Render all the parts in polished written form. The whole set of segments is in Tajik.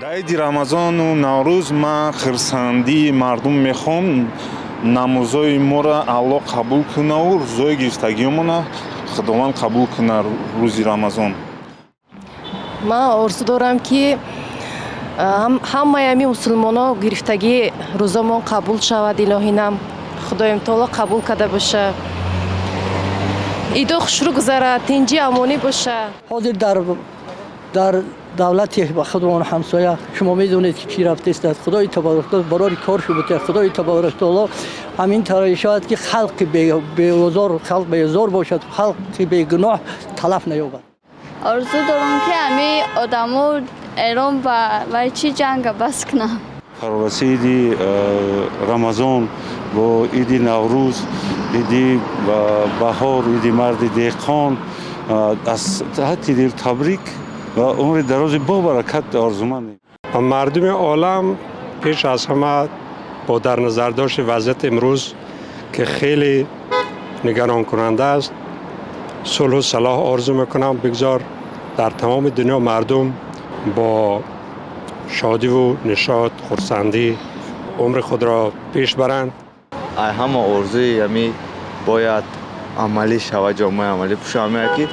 Дар иди Рамазону Наврӯз ман хирсандии мардум мехоҳам, намозои моро Аллоҳ қабул кунаву рӯзои гирифтагиёмона Худованд қабул куна рӯзи Рамазон. Ман орзу дорам, ки ҳамаи ҳамин мусулмоно гирифтагии рӯзамон қабул шавад. Илоҳинам, Худоим таоло қабул карда боша. Идо хушрӯ гузарад, тинҷӣ, амонӣ боша. Ҳозир дар давлати худмон ҳамсоя, шумо медонед, ки чӣ рафтааст. Худои табарак барори кор шуда. Худои табарак таоло ҳамин тавр шавад, ки халқи беозор, халқ беозор бошад, халқи бегуноҳ талаф наёбад. Орзу дорам, ки ҳами одамо Эрон ба вай чӣ ҷанга бас кунанд. Фарорасиди Рамазон бо иди Наврӯз, иди баҳор, иди марди деҳқон аз таҳти дил табрик ва умри дарози бобаракат орзумандем. Ба мардуми олам пеш аз ҳама бо дар назардошти вазъияти имрӯз, ки хеле нигаронкунанда аст, сулҳу салоҳ орзу мекунам. Бигзор дар тамоми дунё мардум бо шодиву нишот, хурсандӣ умри худро пеш баранд. Ай ҳама орзуи ҳами бояд амалӣ шавад, ҷомаи амалӣ пӯшам, ки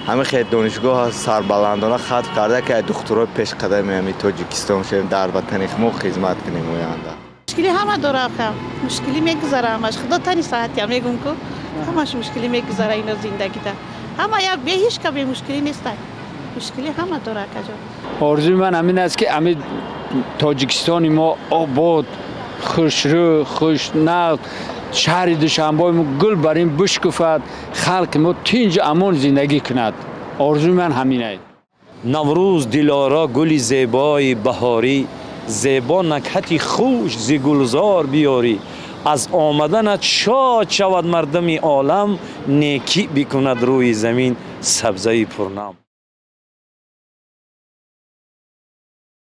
ҳами хел донишгоҳ сарбаландона хатм карда, ки ай духтурои пешқадами ҳами Тоҷикистон шавем, дар ватани мо хизмат кунем оянда. Мушкилӣ ҳама дора, ака, мушкилӣ мегузара ҳамаш. Худо тани саҳатия мегум ку, ҳамаш мушкилӣ мегузара ино зиндагида. Ҳама як бе ҳеч ка бемушкилӣ нестай. Мушкилӣ ҳама дора, акаҷон. Орзуи ман ҳамин аст, ки ҳамин Тоҷикистони мо обод, хушрӯ, хушнақ, шаҳри Душанбои мо гул бар ин бишкуфад, халқи мо тинҷу амон зиндагӣ кунад. Орзуи ман ҳамин аст. Наврӯз дилоро, гули зебои баҳорӣ, зебо накҳати хуш зи гулзор биёрӣ. Аз омаданат шод шавад мардуми олам, некӣ бикунад рӯи замин сабзаи пурнам.